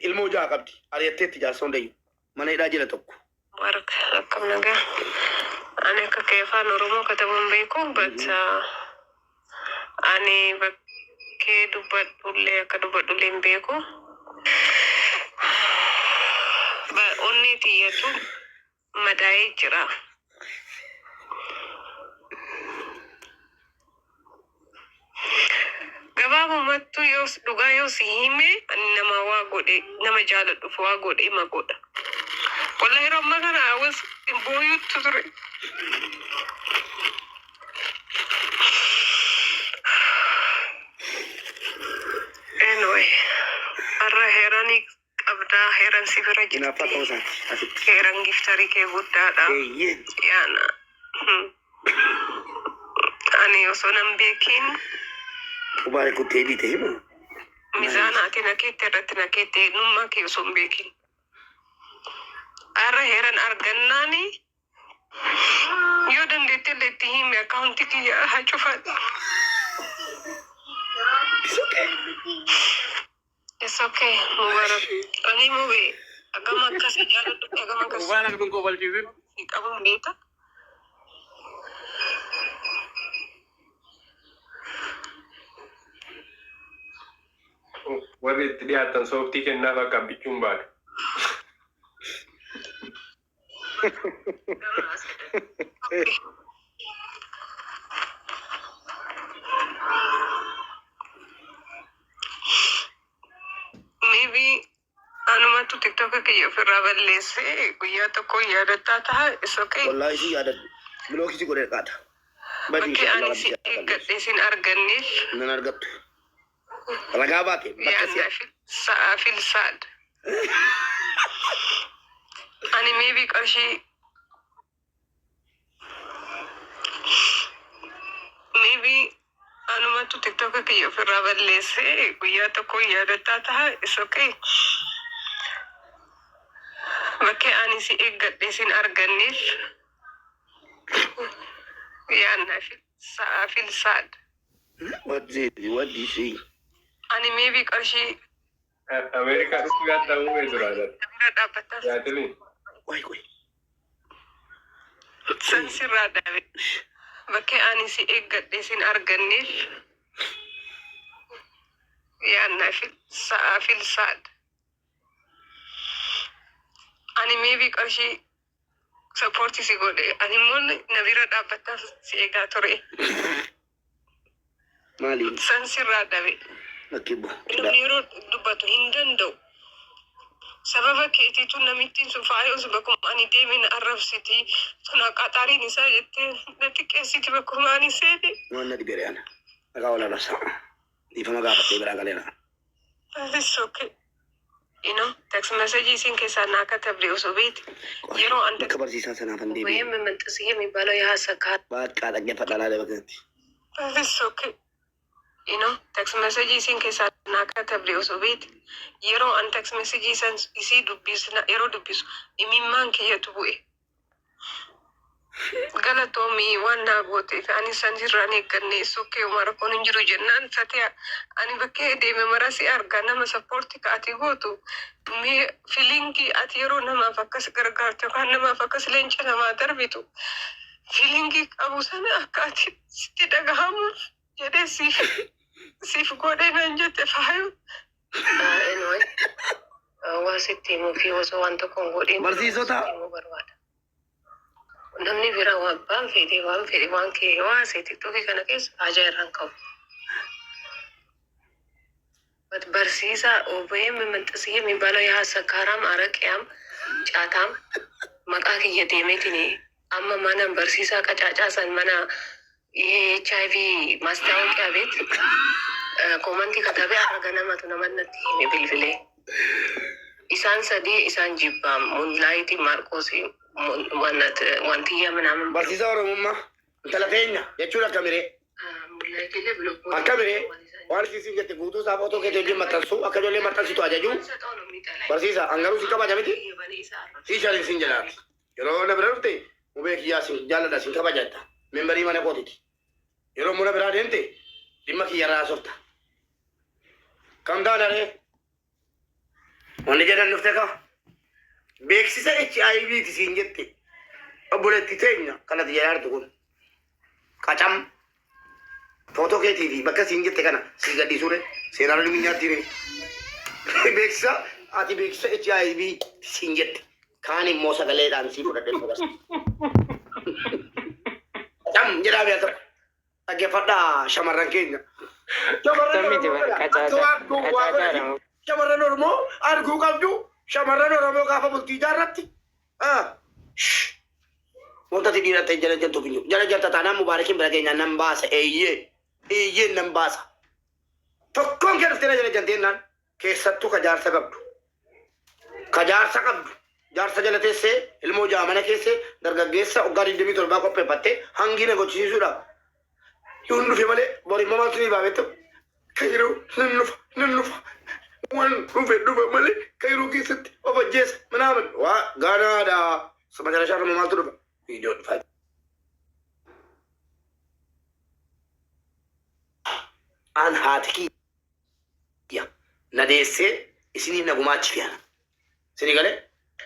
Ilmoo ja'a qabdi. Ari'atteetti jaarsa hundayyuu. Mana hidhaa jira tokko. Mubarak akkam nagaa. Ani akka kee afaan Oromoo katabuu hin beeku but ani bakkee dubbadhullee akka dubbadhullee hin beeku. But onnee tiyyatu madaa'ee jira. Gabaabumattu yoo dhugaa yoo si hime ani nama waa godhe nama jaaladhuuf waa godhe ima godha. Wallahi yeroo ammaa kana I was booyuutti ture. Anyway, har'a heeranii qabdaa heeran si bira Hinaaffaa jirti. ta'uu isaati asitti. Heeran giftarii kee guddaadha. Eeyyee. Yaana. Ani osoo nan beekiin Mubaarak kuttee dhiite himu. mizaana ati na keette irratti na keette eenyummaa kee osoo hin beekin. Har'a heeran argannaani yoo dandeette illee itti himi akkaawuntii kiyya haa cufadhu. It's okay. It's okay Mubarak. Ani mube agama akkasi jaaladhu agama akkasi Mubaarak nun kofalchiisin. si qabu hin beekta. Warri itti dhiyaatan sooftii kennaaf akka abbichuun baatu. Maybe anumatu TikTok kiyya ofirraa balleesse guyyaa tokko yaadattaa taha it's okay. Wallaahi si yaadadhu. Bilookii si godhee qaata. Badii Bakki insha Allah ani rabbi si si haa balleessu. eeggadhe sin arganneef Nan argattu. Ragaa baate bakka si yaadna fil sa'a fil sad. Ani maybe qarshii maybe anumatu TikTok kiyya ofirraa balleesse guyyaa tokko yaadattaa taha it's okay. Bakki ani si eeggadhe sin arganneef yaadna fil sa'a fil sad. What is it? What do you say? Ani maybe qarshii Ameerikaa dhufuu yaaddaa uumee jira. na bira dhaabbataa Yaadini. Qoy qoy. san sirraa dhabe. Bakki ani si eeggadhe sin arganneef yaadna fil sa'a fil sad. Ani maybe qarshii support si godhe ani immoo na bira dhaabbataa si eegaa ture. Maali? San sirraa dhabe. Bakki bu. Namni yeroo dubbatu hin danda'u. Sababa keetiitu namittiin sun faayos bakkuma ani deeme na arrabsiti. Tun aqaxaariin isaa jettee na xiqqeessiti bakkuma ani seene. Waan na dhibee ana. Dhagaa wal arrabsa. Dhiifama gaafadhee biraa galeera. That is okay. You know, text message isiin keessaa naa katabde osoo beekte Qoy. yeroo an Bakka barsiisaa sanaaf hin deebi'e. ወይም ምንጥስዬ የሚባለው የሀሰካ Baqqaa dhaggeeffadhaa laala bakka kanatti. That is okay. You know, text message isiin keessaa naa katabde osoo beekte yeroo an text message san isii dubbisna yeroo dubbisu imimmaan kiyyatu bu'e. Galatoomii waan naa gooteef ani san sirraan eegganne sukkee homaa rakkoon hin jiru jennaan fatiha ani bakkee deeme mara si arga nama sappoortii ka ati gootu mee fiiliingii ati yeroo namaaf akkas gargaartu yookaan namaaf akkas leenca namaa darbitu fiiliingii qabu sana akka ati sitti dhagahamuuf jedhee siif siif godhee naan jette faayu. Anyway, waa sitti himuu fi osoo waan tokko hin godhin dura waa Barsiisota sitti himuu barbaada. Namni bira waan abbaan fedhe waan fedhe waan kee yoo haasa'e tiktookii kana keessa haajaa irraa hin qabu. But barsiisaa OBM ምንጥስዬ የሚባለው ያ ሰካራም አረቂያም ጫታም maqaa kiyya deemeetiin amma mana barsiisaa qacaacaa san mana ይሄ ኤች አይ ቪ ማስታወቂያ ቤት ኮመንቲ katabee har'a ganamatu namatti natti hime bilbilee. Isaan sadii isaan jibbaa Moonlaayitii Maarqoos wantiyya ምናምን ብሎ barsiisaa Oromummaa intala teenya jechuun akkamiree Moonlaayitii illee block godhuu akkamiree waan isaan waan isiin jette guutuu isaa footoo keetii wajjin maxxansuu akka ijoollee maxxansitu ajajuu ሰጠው ነው የሚጠላኝ። barsiisaa hangaruu si kabaja miti Banii isaa arrabsa. si shaliin sin jedhaati yeroo na bira dhufte mubee kiyyaa sin jaalladha sin kabaja jetta membarii mana kootiiti yeroo muna biraa deemte dhimma kiyya irraa haasofta kam taana ree Wanni jedhan dhufte kaa. Beeksisa HIV ti siin jette. Obboleetti teenya kanatti jedhaa jirtu kun. Qacam. Footoo keetii fi bakka siin jette kana sii gadhiisuure seenaa lolli nyaattiire. Beeksisa ati beeksisa HIV siin jette. Kaan immoo sagaleedhaan sii fudhadhee agarsiisa. Qacam jedhaa beekta. Dhaggeeffadhaa shamarran keenya. Shamarran Miti Oromoo bara kana akka waan gowwaa godhanii qacaacaadha. shamarran Oromoo arguu qabdu. Shamarran Oromoo gaafa bultii ijaarratti. Wanta ati dhiira ta'e jala jaltu hin jiru. Jala jalta taanaan Mubaarakiin bira keenyaan nan baasa. Eeyyee. Eeyyee nan baasa. Tokkoon kee dhuftee na jala jaltee jennaan keessattuu ka jaarsa qabdu. Ka jaarsa qabdu. Jaarsa jala teessee ilmoo ja'a mana keessee dargaggeessa waggaa 27 qopheeffattee hangii na gochisiisuudhaaf. Yoon dhufe malee bor immoo maaltu ni baabetti kayroo nan dhufa nan dhufa waan dhufe dhufa malee kayroo keessatti of ajjeesa minaamin waa ganaadha. Macarashaa irra maaltu dhufa? Viidiyoo dhufa. An haati kiyya na deessee isiniif na gumaachite ana. Isinii galee?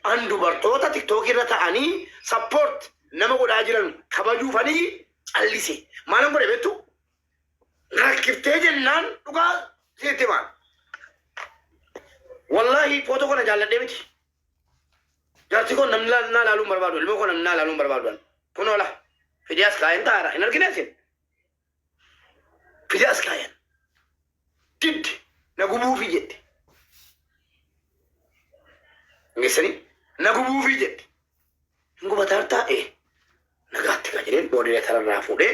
An dubartoota tiktookii irra ta'anii support nama godhaa jiran kabajuufanii callise. Maalan godhe beektu? Rakkiftee jennaan dhugaa sitti himaan. Wallaahi footoo kana jaalladhee miti. Jaarsi koo namni naa laaluu hin barbaadu. Ilmoo koo namni naa laaluu hin barbaadu. Kun oola. Fidee as kaa'een taa'aara. Hin argine isin? Fidee as kaayan. Didde na gubuufi jette. Geessanii na gubuufi jette. Hin gubataa ee nagaatti ka jedheen moodireetara irraa fuudhee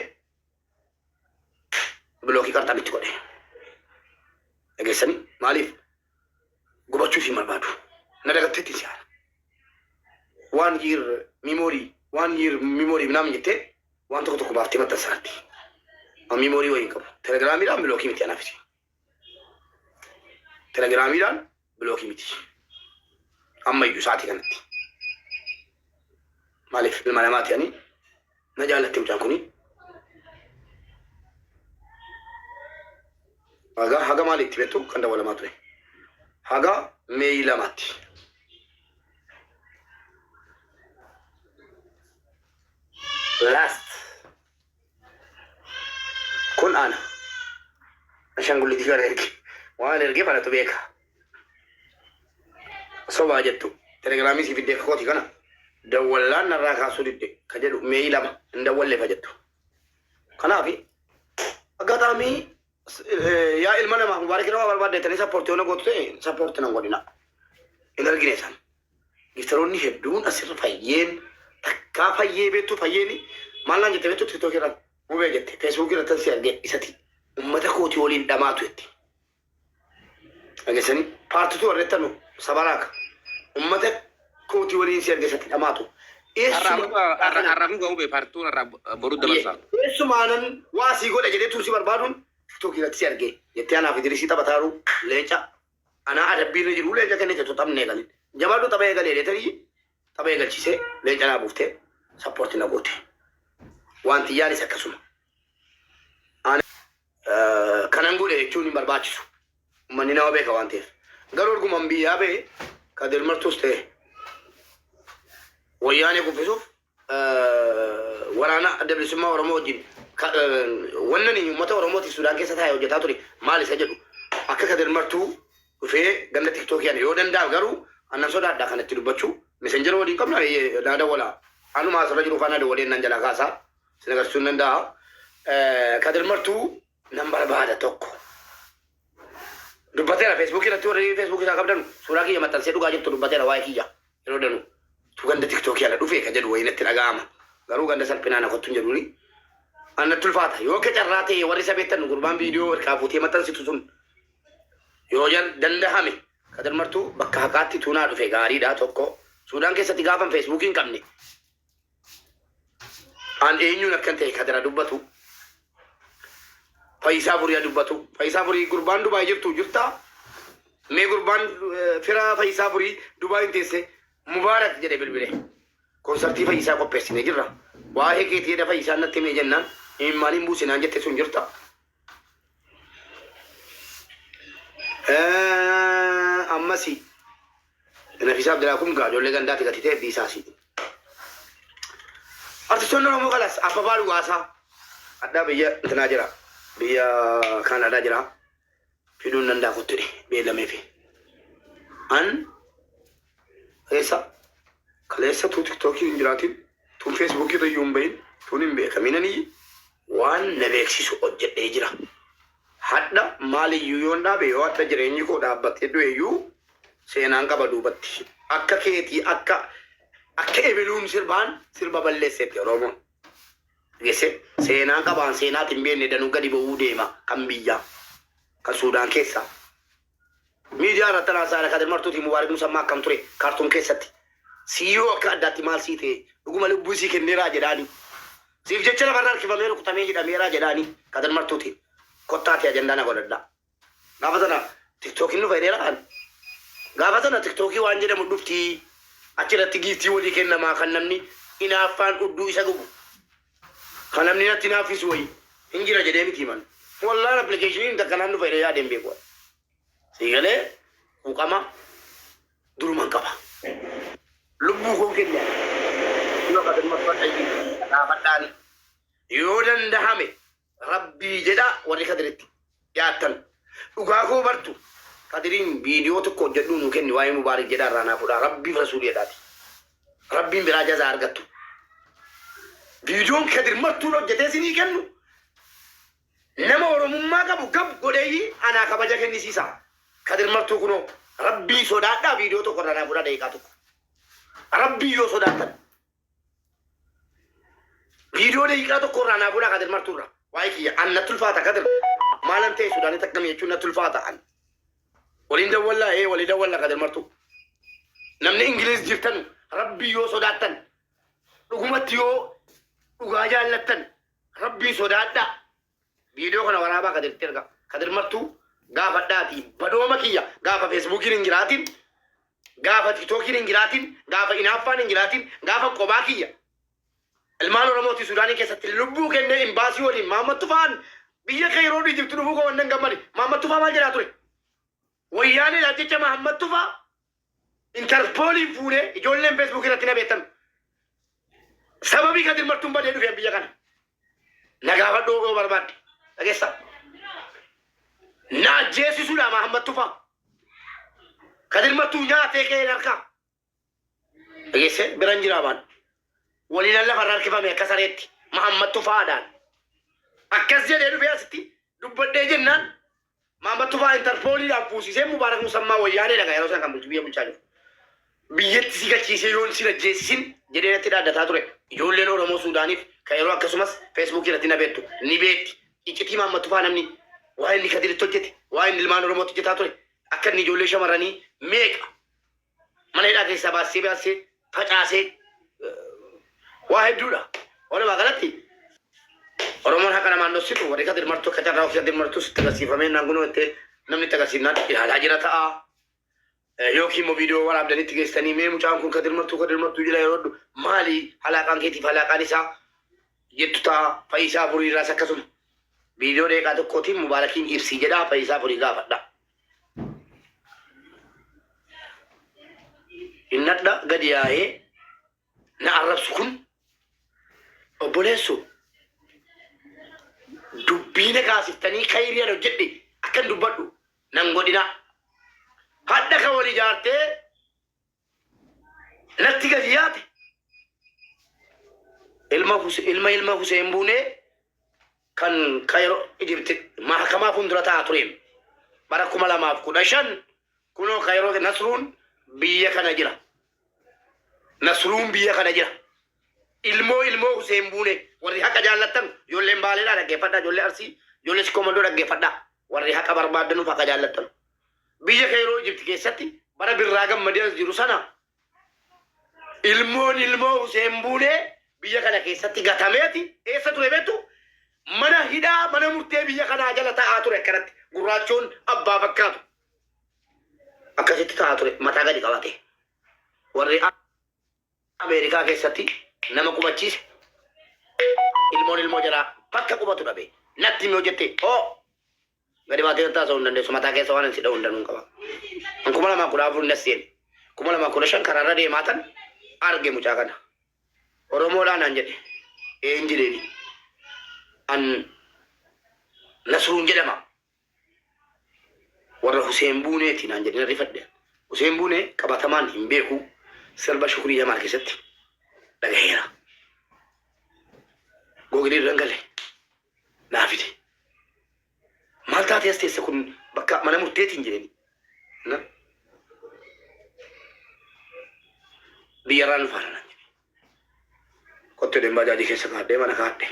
bilookii qarxamitti godhe. Dhageessanii maaliif gubachuuf hin barbaadu. Na dagatteetti si haala. One year memory, one year memory ምናምን jettee waan tokko tokko baaftee maxxansaatti. Memory wayii hin qabu. Telegiraamiidhaan bilookii miti anaafis. Telegiraamiidhaan bilookii miti. Ammayyuu sa'aatii kanatti. Maaliif ilma namaati ani na jaallatti mucaan kuni. Haga haga maaliitti beektu kan dawwalamaa ture. Haga Meeyi 2tti. Last. Kun ana. Ashaangulliitii kana erge. Waan ergeef anatu beeka. Sobaa jettu. Telegiraamii sii fiddee kooti kana. Dawwallaan narraa kaasuu didde ka jedhu Meeyi 2 hin dawwalleef jettu. Kanaaf aggaxaamii yaa ilma namaa Mubaarak irraa waa barbaaddettanii sappoortii yoo na gootu ta'e sappoortii nan godhina. Hin argine isaan. Giftaroonni hedduun asirra fayyeen takkaa fayyee beektu fayyeeni maal naan jette beektu tiktookii irraan mubee jette feesbuukii irratti si arge isati ummata kootii waliin dhamaatu jette. Dhageessanii paartituu warreettanu sabaraaka ummata kootii waliin si arge isatti dhamaatu. Har'aaf nu ga'uu bee paartuun har'aaf boruu dabarsa. Eessumaanan waa sii godha jedhee tursii barbaaduun tiktookii irratti si arge jettee anaaf Idrisii taphataaru leenca anaa adabbii irra jiru leenca kennite tu taphni eegalin. Jabaadhu tapha eegalee jedhee tapha eegalchisee leenca naa buuftee sappoorti na goote. Wanti yaanis akkasuma. Kanan godhe jechuun hin barbaachisu. Uummanni nama beeka waan ta'eef. Garuu arguman biyyaa ba'e Kadir Martuus ta'e wayyaanee kuffisuuf waraana adda bilisummaa Oromoo wajjin wannan uummata Oromootiif Sudaan keessa taa'ee hojjetaa ture maal isa jedhu akka Kadir Martuu dhufee ganda tiktookii ani yoo danda'am garuu annan sodaadha kanatti dubbachuu messenjera waliin qabna naa dawwala anuma asirra jiru faana dawwalee nan jalaa kaasaa sin agarsiisuu hin danda'a. Kadir Martuu nan barbaada tokko. Dubbateera feesbuukii irratti warri feesbuukii isaa qabdan suuraa kiyya maxxansee dhugaa jirtu dubbateera waa'ee kiyya yeroo danu tu ganda tiktookii ala dhufee ka jedhu wayii natti dhaga'ama. Garuu ganda salphinaa na kottu hin jedhuuni. Annatti ulfaata yoo akka carraa ta'e warri isa beektan gurbaan viidiyoo harkaa fuutee maxxansitu sun yoo dandahame Kadir Martuu bakka haqaatti tuunaa dhufe gaariidha tokko. Suudaan keessatti gaafan feesbuukii hin qabne an eenyuun akkan ta'e Kadira dubbatu. Fayyisaa Furii dubbatu. Fayyisaa Furii gurbaan Dubaay jirtu jirtaa? Mee gurbaan fira Fayyisaa Furii Dubaay hin teesse Mubaarak jedhe bilbile. Konsartii Fayyisaa qopheessine jirra. Waa'ee keetii jedha Fayyisaan natti himee jennaan maaliin buuse naan jette sun jirta? Ammasi Nafisaa Abdulaa kun gaa ijoollee gandaati gati ta'e dhiisaasi. Artistoonni Oromoo kalas Abbabaa Dhugaasaa addaa biyya intinaa jira. Biyya Kaanaadaa jira. Fiduun danda'a kottu jedhe beellameefi. An keessa kaleessa tuu tiktookii hin jiraatin tuun feesbuukii irra iyyuu hin bahin tuun hin beekaminanii waan na beeksisu hojjedhee jira. Hadha maaliyyuu yoon dhaabe yoo hadha jireenyi koo dhaabbatee du'e iyyuu seenaan qaba duubatti. Akka keetii akka akka ebeluun sirbaan sirba balleesseetti Oromoon. Dhageessee? Seenaan qabaan seenaati hin beekne danuu gadi ba'uu deema kan biyyaa kan Suudaan keessaa. Miidiyaa irratti anaan saara Kadir Martuutii Mubaarik Musammaa akkam ture Kaartuum keessatti. Siyyoo akka addaatti maal sii ta'e dhuguma lubbuu sii kenneeraa jedhaani. Siif jecha lafarra harkifamee rukutamee hidhameeraa jedhaani Kadir Martuutiin. Kottaati ajandaa na godhadhaa. Gaafa sana tiktookiin dhufa jedheera kan. Gaafa sana tiktookii waan jedhamu dhufti achirratti giiftii walii kennamaa kan namni inaaffaan udduu isa gubu. Kan namni natti inaaffisu wayii hin jira jedhee miti man. Wallaan appilikeeshiniin takka naan dhufa jedhee yaadeen beeku. Sii galee quuqama duruman qaba. Lubbuu koo kenne yoo kadhannoo gaafadhaani. Yoo dandahame Rabbii jedhaa warri kadiritti dhiyaattan dhugaa koo bartu kadiriin viidiyoo tokko hojjedhuu nuu kenni waa'ee mubaarik jedhaa irraa naa fudhaa rabbiif rasuulii jedhaati. Rabbiin biraa jazaa argattu. Viidiyoon kadir martuun hojjetee sinii kennu nama oromummaa qabu gab godheeyyi anaa kabaja kennisiisa. Kadir martuu kunoo rabbii sodaadhaa viidiyoo tokko irraa naa fudhaa daqiiqaa tokko. Rabbii yoo sodaattan. Viidiyoo daqiiqaa tokko irraa naa fuudhaa Kadir Martuu irraa. Waa'ee kiyya an natti ulfaata Kadir. Maalan ta'e Sudaanitti akkamii jechuun natti ulfaata an. Waliin dawwallaa ee walii dawwalla Kadir Martuu. Namni Ingiliz jirtan rabbii yoo sodaattan dhugumatti yoo dhugaa jaallattan rabbii sodaadhaa. Viidiyoo kana waraabaa Kadiritti ergaa. Kadir Martuu gaafadhaatii badooma kiyya gaafa feesbuukiin hin jiraatin gaafa tiktookiin hin jiraatin gaafa inaaffaan hin jiraatin gaafa qobaa kiyya ilmaan Oromooti Sudaanii keessatti lubbuu kennee imbaasii waliin Mahammad Tufaan biyya Kayroo Ijipti dhufuu koo wannan gammade. Mahammad Tufaa maal jedhaa ture? Wayyaanee jecha Mahammad Tufaa Interpooliin fuunee ijoolleen feesbuukii irratti na beektan. Sababii Kadir Martuun badee dhufeen biyya kana. Na gaafadhuu yoo barbaadde. Dhageessaa. Na ajjeesisuudha Mahammad Tufaa. Kadir Martuu nyaatee ka'een harkaa. Dhageessee biran jiraa baan. Waliin lafarra harkifame akka sareetti Mahammad Tufaadhaan. Akkas jedhee dhufee asitti dubbadhee jennaan Mahammad Tufaa Interpooliidhaan fuusisee Mubaarak Musammaa wayyaanee dhagaa yeroo sana kan bulchu biyya bulchaa jiru. Biyyatti si galchiisee yoon si ajjeesisin jedhee natti dhaaddataa ture. Ijoolleen Oromoo Suudaaniif kan yeroo akkasumas Feesbuukii irratti na beektu ni beekti. Iccitii Mahammad Tufaa namni waa inni Kadiritti hojjete, waa inni ilmaan Oromootti hojjetaa ture, akka inni ijoollee shamarranii meeqa mana hidhaa keessaa baasee baasee facaasee waa hedduudha. Walumaa galatti Oromoon haqa namaan dhossitu warri Kadir Martuu akka carraa ofii Kadir Martuu sitti agarsiifamee naan kunoo jettee namni itti agarsiifnaan ilaalaa jira ta'a. Yookiin immoo viidiyoo waraabdanii itti geessanii mee mucaan kun Kadir Martuu Kadir Martuu jedha yeroo heddu maali halaaqaan keetiif halaaqaan isaa jettu ta'a. Fayyisaa Furiirraas akkasuma. Viidiyoo deeqaa tokkootiin Mubaarakiin ibsii jedhaa Fayyisaa Furii gaafadha. Innadha gadi yaa'ee na arrabsu kun obboleessu dubbii na kaasiftanii kayrii an hojjedhe akkan dubbadhu nan godhinaa. Hadha kan wal ijaartee natti gadi yaate ilma Huse- ilma ilma Huseen Buunee kan Kayro Ijipti mahakamaa fuuldura taa'aa tureen bara 2015 kunoo Kayiroo Nasruun biyya kana jira. Nasruun biyya kana jira. Ilmoo ilmoo Huseen Buunee warri haqa jaallattan ijoolleen Baaleedhaa dhaggeeffadhaa ijoollee Arsii ijoollee Sikkoo dhaggeeffadhaa warri haqa barbaaddanuuf haqa jaallattan. Biyya Kayiroo Ijipti keessatti bara birraa gammadee as jiru sana ilmoon ilmoo Huseen Buunee biyya kana keessatti gatameeti eessa ture beektu mana hidhaa mana murtee biyya kanaa jala taa'aa ture akkanatti gurraachoon abbaa fakkaatu akkasitti taa'aa ture mataa gadi qabate warri Ameerikaa keessatti nama qubachiise ilmoon ilmoo jalaa bakka qubatu dhabe natti himi hojjette hoo gadi baatee taasisuu hin dandeessu mataa keessa waan hin si dha'u hin danuu qaba. An 2014 hin seene. 2015 karaarra deemaa tan arge mucaa kana. Oromoodhaa naan jedhe. Een jedheeni. An Nasruun jedhama. Warra Huseen Buuneeti naan jedhe, na rifadhe. Huseen Buunee qabatamaan hin beeku, sirba Shukrii Jamaal keessatti dhagaheera. Googilii irran gale naa fide. Maal taatee as teesse, kun bakka mana murteetiin jedheni. Na biyyarraan dhufaara naan jedhe. Kottee deem baajaajii keessa kaadhee mana kaadhe.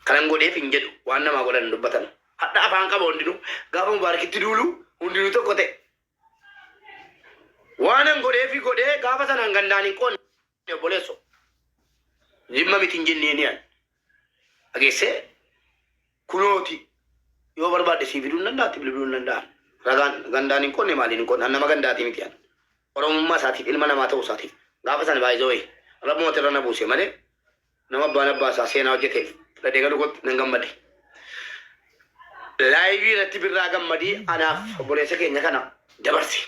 Kanan godheef hin jedhu, waan namaa godhan hin dubbatan. Hadha afaan qaba hundinuu, gaafa Mubaarakitti duulu hundinuu tokko ta'e. Waanan godheefi godhee gaafa sanaan gandaan hin qoonne, obboleesso. Jimma miti hin jenneeni an. Dhageessee kunooti, yoo barbaadde sii fiduu hin danda'a, bilbiluu hin danda'an. Ragaan gandaan hin qoonne, maaliin hin qoonne, an nama gandaatii miti an. Oromummaa isaatiif, ilma namaa ta'uu isaatiif gaafa sana baay'ee wayi Rabbumatti irra na buuse malee, nama abbaan abbaa isaa seenaa hojjeteef fudhatee galu kootti nan gammade. Live irratti Birraa Gammadii anaaf obboleessa keenya kana dabarse.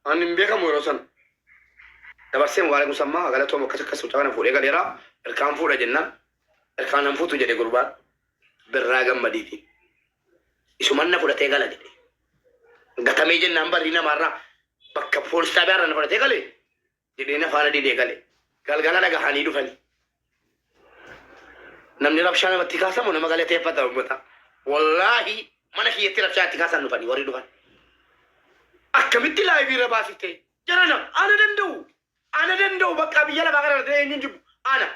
Ani hin beekamu yeroo sana. Dabarsee Mubaarak Musammaa galatoom akkas akkas, mucaa kana fuudhee galeera, ilkaan fuudha jennaan, ilkaan nan fuutu jedhe gurbaan Birraa Gammadiitiin. Isuman na fudhatee gala jedhe. Gatamee jennaan barrii namaarraa bakka poolis xaabiyaarraa na fudhatee gale jedhee na faana didee gale. Galgala dhagahanii dhufani. Namni rabshaa namatti kaasamu nama galateeffata uummata. Wallaahi mana kiyyatti rabshaa itti kaasan dhufanii warri dhufan. Akkamitti live irra baasifte? Jarana ana danda'u. Ana danda'u, bakka biyya lafaa kana irratti eenyuun jibbu? Ana.